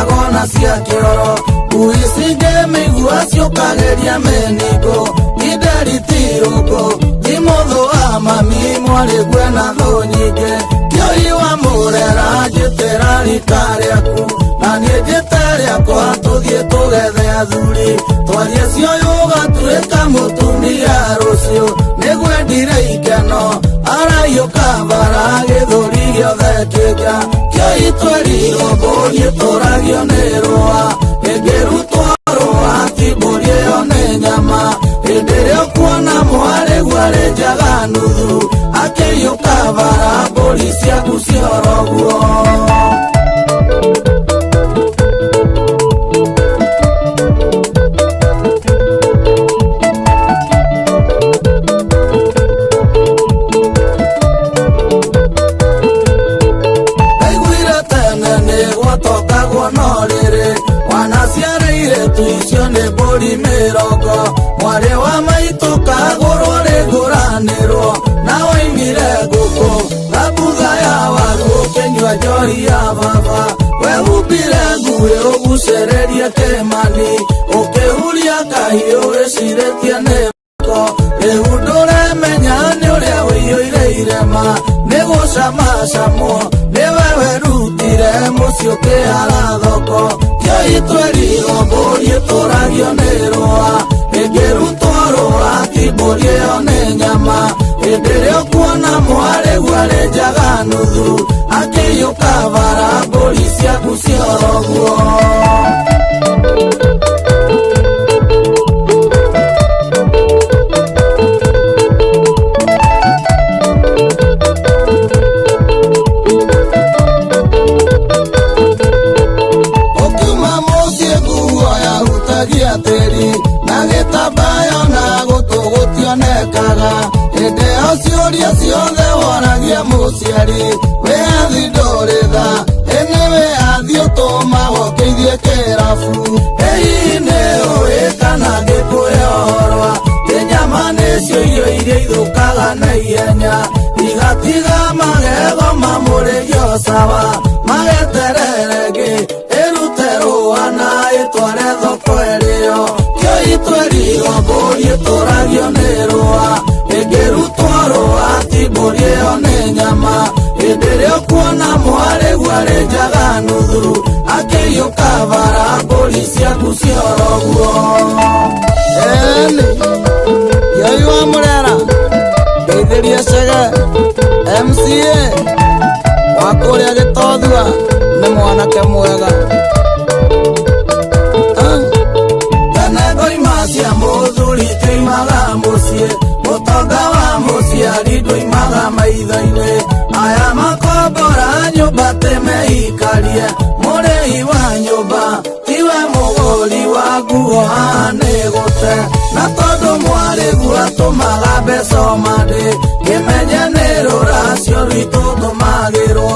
Ciũkaga ona cia kĩoro ngui cingĩmĩigua ciũkagĩria mĩningũ inderi ti rũngũ ti mũthũ wa mami mwarĩ guena thũ nyingĩ kĩoi wa mũrera njĩtĩra rika rĩaku na niĩ njĩte rĩakwa tũthiĩ tũgethe athuri twarie cioyũ ũgatuĩka mũtumia rũciũ nĩgwendire ikeno araiũka bara gĩthũri gĩothe kĩnja kĩoi twerirwo mbũri ĩtũragio nĩ rũa ĩngĩrutwo rũa ti mbũri ĩyo nĩ nyama hĩndĩ ĩrĩa ũkuona mwarĩguo arĩ njaga nuthu akĩiyũka bara mbũri ciaku cioroguo. Ndaiguire tene nĩ gwatongagwo no rĩrĩ wanaciarĩire tu icio nĩ mbũri mĩrongo mwarĩ wa maitũ kagũrwo rĩngũranĩrwo na waimire ngũkũ thambutha ya waru ũkĩnyua njohi ya baba wehumbire nguĩ ũgucĩrĩrie kĩmani ũkĩhuria kahiũ wĩcirĩtie nĩ ko rĩu ndũremenya nĩ ũrĩa ũiyũire irema nĩ gũcamacamwo nĩwe werutire mũciĩ ũkĩara thoko kĩoi twerirwo mbũri ĩtũragio nĩ rũa ĩngĩrutwo rũa ti mbũri ĩyo nĩ nyama hĩndĩ ĩrĩa ũkuona mwarĩguo arĩ njaga nuthu akĩiyũka bara mbũri ciaku cioroguo. Ũkiuma mũciĩ nguo yahutagia tĩri na gĩtambayo na gũtũ gũtionekaga hĩndĩ ĩyo ciũria ciothe woragia mũciari wĩyathi ndũrĩ tha ĩnĩ wĩyathi ũtũmaga ũkĩithie kĩrabu ĩhihi nĩ ũĩ kana ngĩkũhe ũhoro atĩ nyama nĩcio irio iria ithũkaga na ihenya igatiga magego mamũrĩgio sawa mageterere ngĩ ĩrute rũa na ĩtware thoko ĩrĩo kĩoi twerirwo mbũri ĩtũragio nĩ rũa ĩngĩrutwo rũa ti mbũri ĩyo nĩ nyama hĩndĩ ĩrĩa ũkuona mwarĩguo arĩ njaga nuthu akĩiyũka bara mbũri ciaku cioroguo. Eni kĩoi wa mũrera ngeithĩrie Chege MCA wa kũrĩa Gĩtothua nĩ mwanake mwega. Tene ngoima cia mũthuri tioimaga mũciĩ mũtonga wa mũciari ndũimaga maitho-inĩ aya makombora nyũmba tĩmeikarie mũrĩhi wa nyũmba tiwe mũgũri wa nguo haha nĩ gũte na tondũ mwarĩguo atũmaga mbeca mandĩ kĩmenye nĩ rũracio rwitũ tũmagĩrwo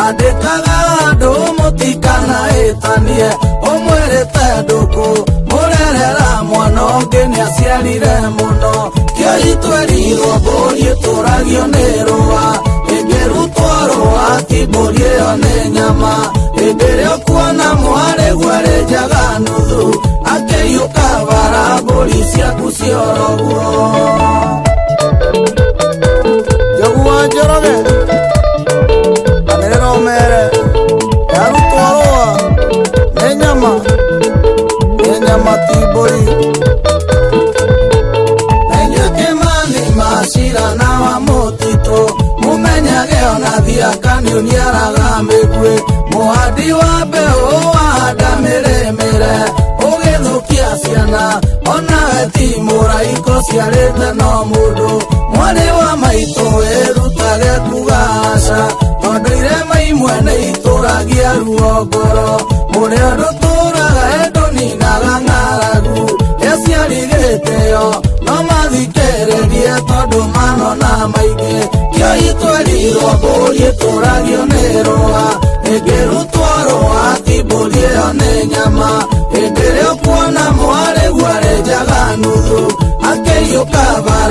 andĩkaga andũ mũtikanahĩtanie ũmwĩrĩte ndũkũ mũrerera mwana ũngĩ nĩaciarire mũno kĩoi twerirwo mbũri ĩtũragio nĩ rũa ĩngĩrutwo rũa ti mbũri ĩyo nĩ nyama hĩndĩ ĩrĩa ũkuona mwarĩguo arĩ njaga nuthu akĩiyũka bara mbũri ciaku cioroguo. Njogu wa Njoroge anĩrĩra ũmere yarutwo rũa nĩ nyama nĩ nyama ti mbũri. Na inyuĩ Kĩmani macira na wa mũtitũ mũmenyage ona thiaka nĩũniaraga mĩguĩ mũhandi wa mbeũ wahanda mĩrĩmĩre ũgĩthũkia ciana onawe ti mũraiko ciarĩte no mũndũ mwarĩ wa maitũ wĩrutage kuga aca tondũ irema imwe nĩ itũragia ruo ngoro mũrĩ ũndũ tũraga ndũninaga ng'aragu aciari gĩtĩo no mathikĩrĩrie tondũ manona maingĩ kĩoi twerirwo mbũri ĩtũragio nĩ rũa ĩngĩrutwo rũa ti mbũri ĩyo nĩ nyama hĩndĩ ĩrĩa ũkuona mwarĩguo arĩ njaga nuthu akĩiyũka bara.